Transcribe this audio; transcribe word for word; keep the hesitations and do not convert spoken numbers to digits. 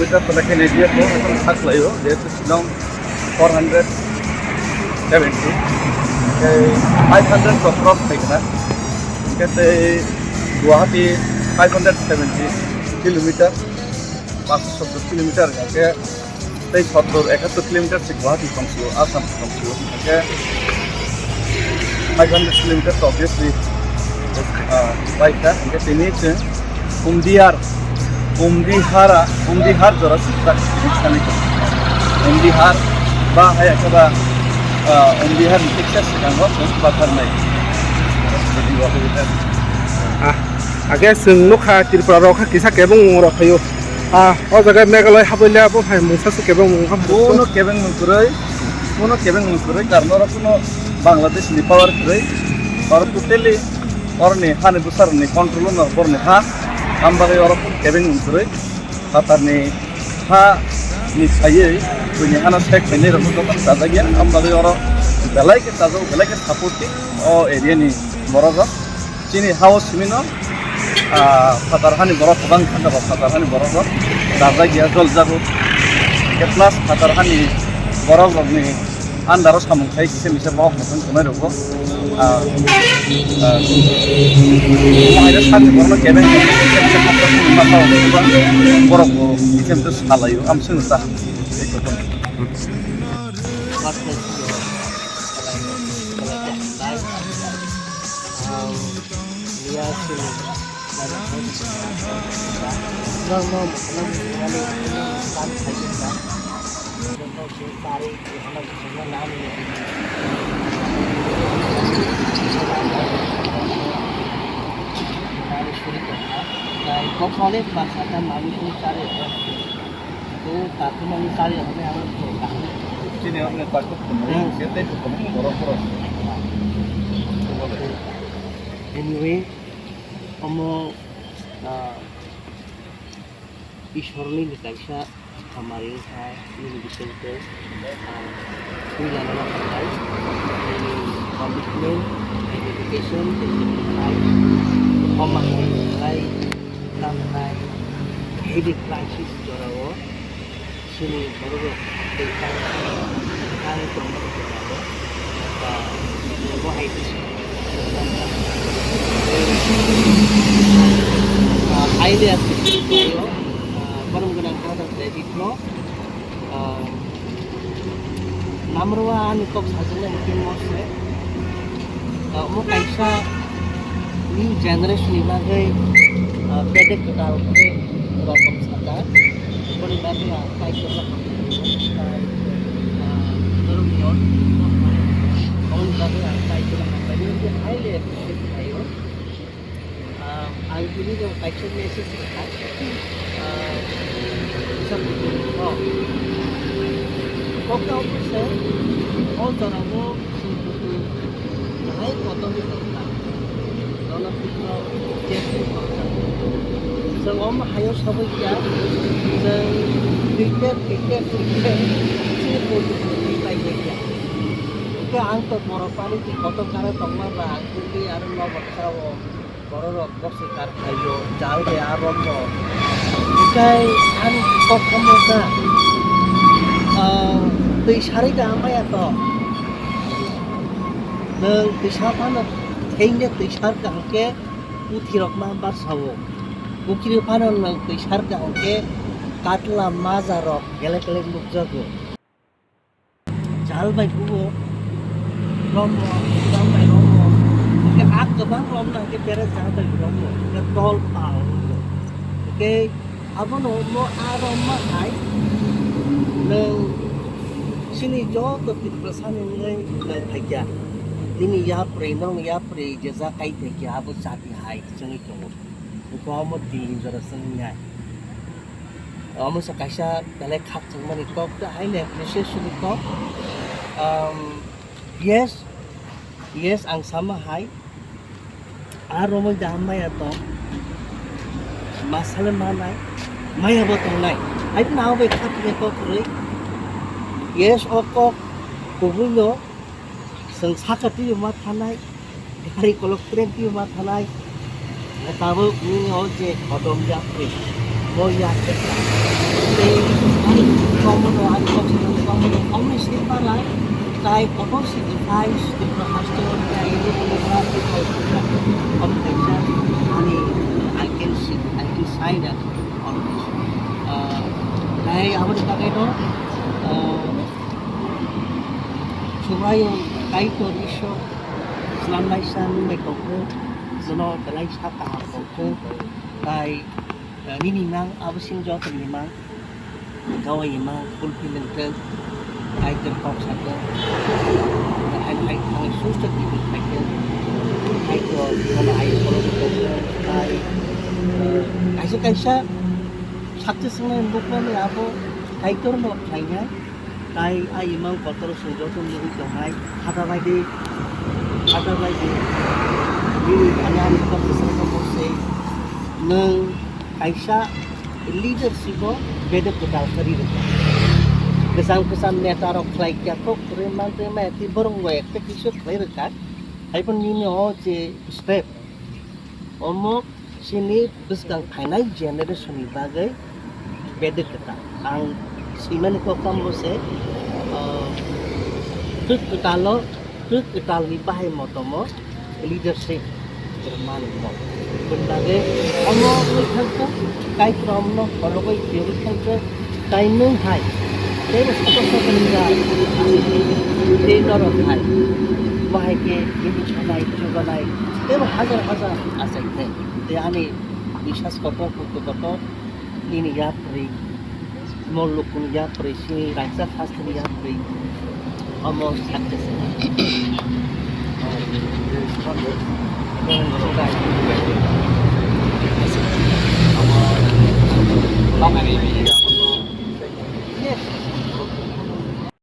Sir, pala khe N D F o haikhe kha khlaio, jehetu Shillong four hundred seventy, tei five hundred to cross khaikha, hwnkhe tei Guwahati five hundred seventy kilometer, paanch sottor kilometer, hwnkhe tei sottor ekattor kilometer se Guwahati tongphio, Assam tongphio, hwnkhe five hundred kilometer to obviously, ah, paikha, hwnkhe tini chwng Umdihar, Umdihara, Umdihar jora sijak sani. Umdihar ba hai khe ba, ah, Umdihar ni kisa swkango chwng batharnai. Ah, age chwng nukha Tripura rok kha kisa kebeng rok phaio. Ah, o jaga Meghalaya habwi le abo hai mungsa se kebeng mung kha. Bono kebeng mung kwrwi, bono kebeng mung kwrwi, karon oro kuno Bangladesh ni power kwrwi. Oro totally oroni hani bwsarokni control no borni ha, am bagwi oro kebeng wng kwrwi. Phatarni ha ni phaiwi buini hano sek phainai rokno jotono chajak ya, am bagwi oro belai khe chajak, belai khe supportive o area ni borok rok. Chini ha o simi no, ah, phatar hani borok kwbang kha, phatar hani borok rok chajak ya, jol jago. Plus phatar hani borok rokni under o samung khai kisa misa bohok muchung tongnai rokbo, ah, ah, omo hai sakni borokno kebeng kisa misa khapjak ma sao borok bo kisa misa salaio, am swngo ta. Kokmale basa ta manwi suri chari. To tatumani chari hone ang to kaham. Chini hone takhuk tumani, hmm, sete tumani, borok borok. Anyway, omo, ah, Ishorni ni kaisa hamari wngkha nini bisingtwi, ah, twi lana naharnai, nini commitment, nini dedication, nini sacrifice, homa hai khlai, tam khai, heavy crisis jorao chini borok rok tei tam khai, khai tongmani jorao, ah, bo hai khe, ah, idea, ah, borok gwnang kha. David no, ah, Namrwa ani kok sajwknai hwnkhe mose, ah, omo kaisa new generation ni bagwi, ah, bedek kwtal khe rokom sakha. Boni bagwi ang kaitor no hambai, ah, norok ni order ni kok mane, aboni bagwi ang kaitor no hambai, highly appreciate khlaio. Ah, ang tini no kaisa message rwkha. Ah, sa-, oh. Kokta office o jorao chwng buku bahai kotor wngkha. Nono phikno chekni kokta. Chwng omo hayo sobwi kha. Chwng twi tep, twi tep, twi tep, chini buku twi pai bai kha. Hwnkhe ang to borok pani twi kotor kara tongma ba ang twi aro nobar sao. Bororok bwswk kar khlaio, jal de a romno. Hwnkhe ani kok omo kha, ah, twi sarwi da maya to. Nwng twi sa phano thengde twi sar ka hwnkhe puthirok ma bar sao. Pukhiri phano nwng twi sar ka hwnkhe katla majarok gelek gelek nukjago. Jal bai kubo rommo, jal bai rommo. Hingke a kwbang romno hingke bere jal bai rommo, hingke tol pal rommo. Hingke abono mo a romma hai nwng chini joto Tiprasani wngwi nwng phaikha. Nini yapri, nwng yapri jesa kai phaikha, abo chati hai chwngwi tongo. Hingke omo Dilli jora chwngwi hai. Omo se kaisa belai khakchangmani kok, tei haino appreciation ni kok. Um, yes, yes, ang sama hai. A romwi da maya tong. Masale manai, maya bo tongnai. Hai phano abo bai kha philai kok kwrwi. Yes, o kok kubui no chwng saka twi ma thanai. Gari kolok train twi ma thanai. Tabuk nini o je hodom yapri, bo yapri. Ani komono, ani komono, komono, komono sini pala, tai kotor sini five, sini pro hasto, tai ini ini pra, ini pro pro, komono kaisa, ani, I can see, I can sign that on this. Uh, tai aboni bagwi no, uh, Subraiyung Kaitor Ishwar, Swnamlaisa nungbai tongkhe, jono belai sa kaham tongkhe, tai, uh, nini mang abo sini joto ni mang. Gawai ima fulfill wngthwng, Kaitor kok sathwng, hai hai thangwi sustwk tibuk phaithwng, Kaitor nono ayuk khoroknwi tongthwng, tai, eh, kaisa kaisa success wngnai bukmani abo Kaitorno khlainai, tai a imang kotor song joto nugwi tongnai, hata baidi, hata baidi, nini thani ani kok bwswk kok se nwng kaisa leadership o bedek kwtal khe ri rwkha. Kwcham kwcham neta rok khlai kya kok kwrwi mantwi maya tei borok bo ekta kisa khlai rwkha. Haiphano nini o je step omo chini bwskang phainai generation ni bagwi bedek kwtal. Ang swimani kok tamo se, ah, twk kwtal o Twk kwtalni bahai motomo leadership rwmani kok. Bini bagwi omo wngwi thangkhe, Kaitorno hologwi phiyogwi thangkhe, tai nwng hai teibo soto soto wngya, tei norok hai. Bo hai khe bini sanai chubanai teibo hajar hajar achaikhe. Tei ani biswas kotor, kuttu kotor, nini yapri. Molukuni yapri, sini raisa hasteni yapri. Omo success.